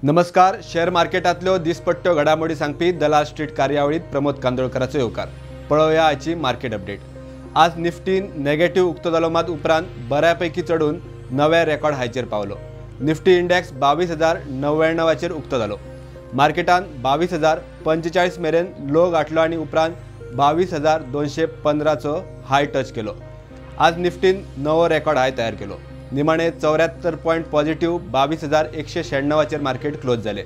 नमस्कार. शेअर मार्केटांतल्यो दिसपट्ट्यो घडामोडी सांगपी दलाल स्ट्रीट कार्यावळीत प्रमोद कांदोळकराचो येवकार. पळोवया आजची मार्केट अपडेट. आज निफ्टी नेगेटिव्ह उक्तो जालो, मात उपरांत बऱ्यापैकी चडून नव्या रेकॉर्ड हायचेर पावलो. निफ्टी इंडेक्स 22,099चेर उक्तो जालो. मार्केटान 22,045 मेरेन लो गाठलो आनी उपरांत 22,215चो हाय टच केलो. आज निफ्टीन नवो रेकॉर्ड हाय तयार केलो. निमाणे 74 पॉयंट पॉझिटिव्ह 22,196चेर मार्केट क्लोज जाले.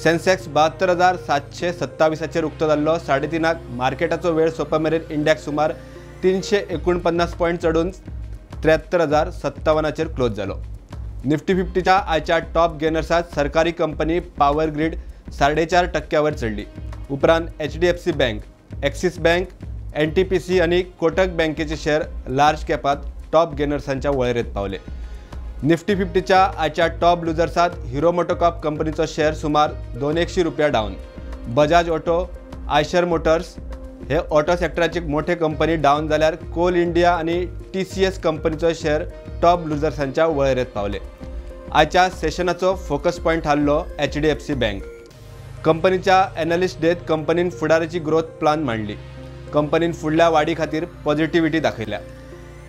सेन्सेक्स 72,727चेर उक्तो जाल्लो. 3:30 मार्केटाचो वेळ सोंपा मेरेन इंडेक्स सुमार 349 पॉयंट चडून 73,057चेर क्लोज जालो. निफ्टी 50च्या आयच्या टॉप गेनर्सात सरकारी कंपनी पावर ग्रीड 4.5% चडली. उपरांत HDFC bank, axis bank, NTPC आनी कोटक बँकेचे शेअर लार्ज कॅपात टॉप गेनर्सांच्या वळेरेत पावले. निफ्टी 50च्या आयच्या टॉप लुजर्सात हिरो मोटोकॉर्प कंपनीचो शेअर सुमार 280 रुपया down. Bajaj auto, Eicher motors हे ऑटो सेक्टराची मोठे कंपनी डावन जाल्यार कोल इंडिया आनी TCS कंपनीचो शेअर टॉप लुजर्सांच्या वळेरेत पावले. आयच्या सेशनाचो फोकस पॉयंट थारलो HDFC bank. कंपनीच्या एनालिस्ट डेत कंपनीन फुडाराची ग्रोथ प्लान मांडली. कंपनीन फुडल्या वाडी खातीर पॉझिटिव्हिटी दाखयल्या.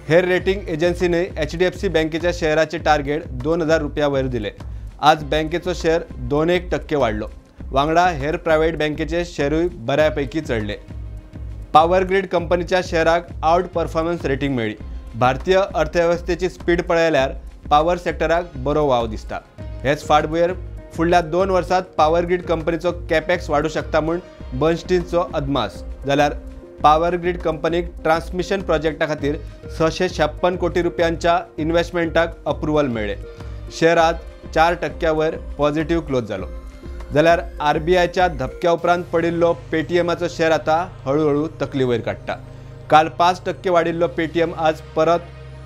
हेर रेटिंग एजन्सीने HDFC बँकेच्या शेअराचे टार्गेट 2,000 रुपया वयर दिले. आज बँकेचो शेअर 2.1% वाढलो. वांगडा हेर प्रायव्हेट बँकेचे शेअरूय बऱ्यापैकी चढले. पावर ग्रीड कंपनीच्या शेअराक आउट परफॉर्मन्स रेटिंग मेळ्ळी. भारतीय अर्थवेवस्थेची स्पीड पळयल्यार पावर सेक्टराक बरो वाव दिसता. हेच फाटभुंयेर फुडल्या 2 वर्सांत पावर ग्रीड कंपनीचो कॅपेक्स वाडूं शकता म्हूण बर्न्स्टीनचो अदमास. जाल्यार पावर ग्रीड कंपनीक ट्रान्समिशन प्रोजेक्टा खातीर 656 कोटी रुपयांच्या इन्व्हेस्टमेंटाक अप्रुवल मेळ्ळें. शेअर आज 4% पॉझिटिव्ह क्लोज जालो. जाल्यार RBIच्या धपक्या उपरांत पडिल्लो पेटीएमाचो शेअर आतां हळूहळू तकली वयर काडटा. काल 5% वाडिल्लो पेटीएम आज परत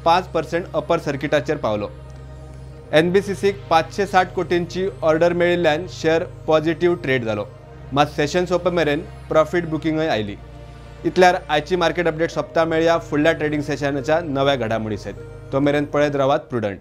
5% अपर सर्किटाचेर पावलो. NBCCक 560 कोटींची ऑर्डर मेळिल्ल्यान शेअर पॉझिटिव्ह ट्रेड जालो. मात सेशन सोंपा मेरेन प्रॉफिट बुकिंगय आयली. इतल्यार आयची मार्केट अपडेट सोंपता. मेळया फुडल्या ट्रेडिंग सेशनाच्या नव्या घडामोडी सयत. तो मेरेन पळयत रावात प्रुडंट.